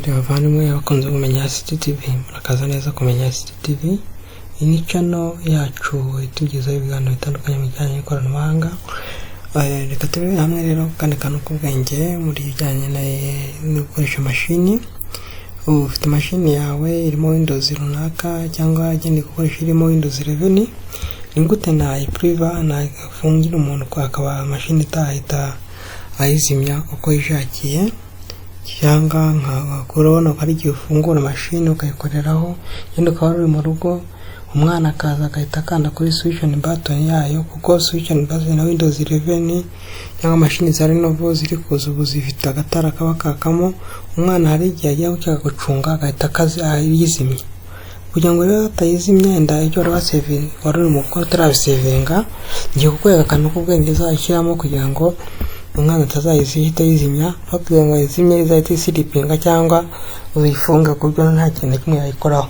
Inshuti, bavandimwe, abakunze Kumenya City TV, murakaza neza Kumenya City TV. Iyi ni channel yacu itugezaho ibiganiro bitandukanye mu bijyanye n'ikoranabuhanga. Reka turebere hamwe rero kandi kantu k'ubwenge muri bijyanye no gukoresha mashini. Ubu ufite mashini yawe irimo Windows runaka cyangwa agendeye gukoresha irimo Windows 11. Ni gute nayipuriva, nafungira umuntu akaba mashini itahita ayizimya uko yishakiye? Cyangwa urabona ko hari igihe ufungura mashini ukayikoreraho, yenda ukaba uri mu rugo, umwana akaza agahita akanda kuri switch on button yayo, kuko switch on button na Windows 11 cyangwa mashini za Lenovo ziri kuza ubu zifite agatara kaba kakamo. Umwana hari igihe agiye gushaka gucunga agahita ayizimya. Kugira ngo rero atayizimya, yenda ibyo wari wasevinga, wari uri mu gukora utarabisevinga, ngiye kukwereka akantu k'ubwenge uzashyiramo kugira ngo umwana atazayihita ayizimya. Aho kugira ngo ayizimye, izahita isleepinga cyangwa uyifunga ku buryo nta kintu na kimwe yayikoraho.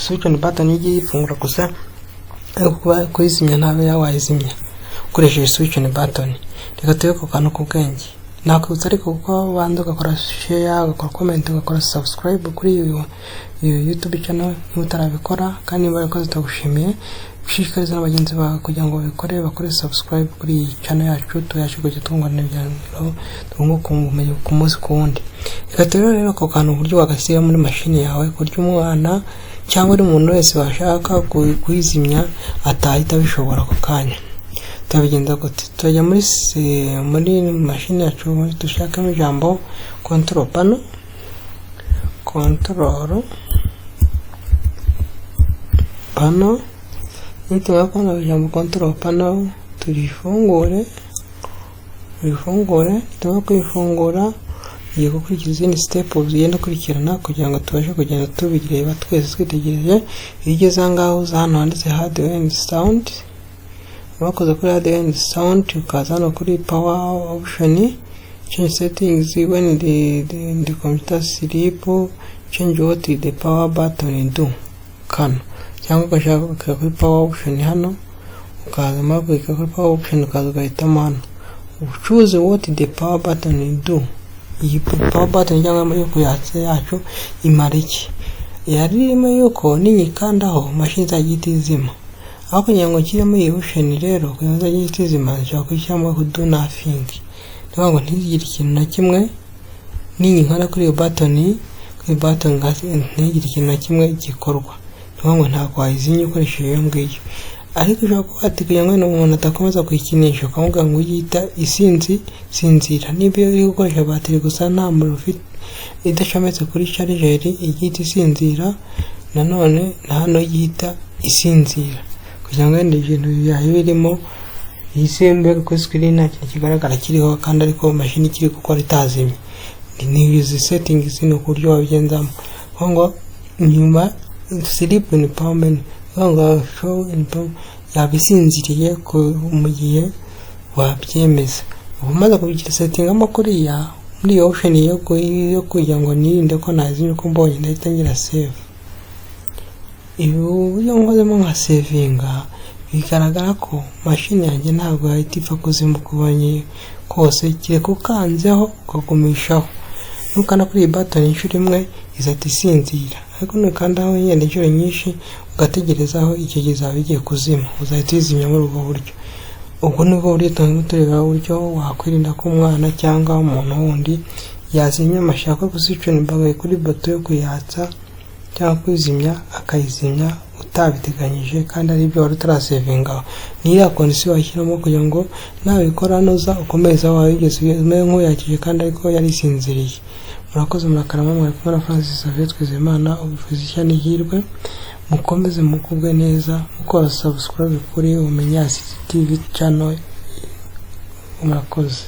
Switch on button ijye yifungura gusa, ariko kuba kuyizimya ntabe wayizimya ukoresheje switch on button. Reka turebe ku kantu k'ubwenge. Nakwibutsa ariko kuko ubanza ugakora share, ugakora comment, ugakora subscribe kuri iyo YouTube channel niba utarabikora. Kandi niba warabikoze, turagushimiye. Gushishikariza na bagenzi bawe kugira ngo babikore, bakore subscribe kuri iyi channel yacu, tubashe kujya twungurana ibiganiro, twunguka ubumenyi ku munsi ku wundi. Reka turebe rero ako kantu, uburyo wagashyira muri mashini yawe ku buryo umwana cyangwa undi muntu wese washaka kuyizimya atahita abishobora ako kanya. Turabigenza gute? Turajya muri mashini yacu, dushakamo ijambo control panel. Control panel, nitumara kubona ijambo control panel, turifungure, uyifungure. Nitumara kuyifungura, tugiye gukurikiza izindi step zigenda ukurikirana kugira ngo tubashe kugenda tubireba twese twitegereje. Iyo ugeze aha ngaha, uza hano handitse hardware and sound. Bakoze kuri hardware and sound, ukaza hano kuri power option, change settings when the computer sleep, change what the power button do, kano. Cyangwa ugashaka ukajya kuri power option hano, ukaza muri kuri power option, ukaza ugahitamo hano choose what the power button do. Iyi power button cyangwa yo kuyatsa yacu imara iki? Yari irimo yuko ninyikandaho mashini izajya ihita izima. Aho kugira ngo nshyiremo iyi option rero, kugira ngo izajye ihita izima, nshobora kuyishyiramo do nothing, ni ngo ntizigire ikintu na kimwe. Niyinkanda kuri iyo button, kuri button ntigire ikintu na kimwe gikorwa, ni ngo ntabwo wayizimya ukoresheje iyo ngiyo. Ariko ushobora kuba ati kugira ngo umuntu adakomeza kuyikinisha, ukamubwira ngo uyita isinzi sinzira. Niba iri gukoresha batiri gusa, nta muriro ufite, idacometse kuri charger, ijya isinzira. Nanone na hano ihita isinzira kugira ngo wenda ibintu byayo birimo isembe kuri screen nta kintu kigaragara kiriho, kandi ariko mashini ikiri gukora itazimye. Ni izi settings, ni uburyo wabigenzamo ngo nyuma sleep in power menu, ngo show in power, yaba isinziriye mu gihe wabyemeza. Uba umaze kubigira settingamo kuriya muri iyo option yo kugira ngo nirinde ko nazimya uko mbonye, ndahita ngira save. Ibi buryo nkozemo nka savinga, bigaragara ko mashini yanjye ntabwo yahita ipfa kuzima uko ubonye kose, kereka ukanzeho ukagumishaho. Nukanda kuri iyi button inshuro imwe, izahita isinzira, ariko nukandaho yenda inshuro nyinshi ugategerezaho, icyo gihe izaba igiye kuzima, uzahita uyizimya muri ubwo buryo. Ubwo ni bwo buryo turimo tureba, uburyo wakwirinda ko umwana cyangwa umuntu wundi yazimya amashaka kuzicuna imbaga kuri buto yo kuyatsa cyangwa kuyizimya, akayizimya utabiteganyije kandi ari ibyo wari utarasevingaho. Ni iriya condition washyiramo kugira ngo nabikora noza ukomeze aho wabigeze, umere nk'uyakije kandi ariko yarisinziriye. Murakoze, murakarama. Mwari kumwe na Francis Xavier Twizeyimana, ubifuza ishya n'ihirwe. Mukomeze mugubwe neza, mukora subscribe kuri Umenya TV channel. Murakoze.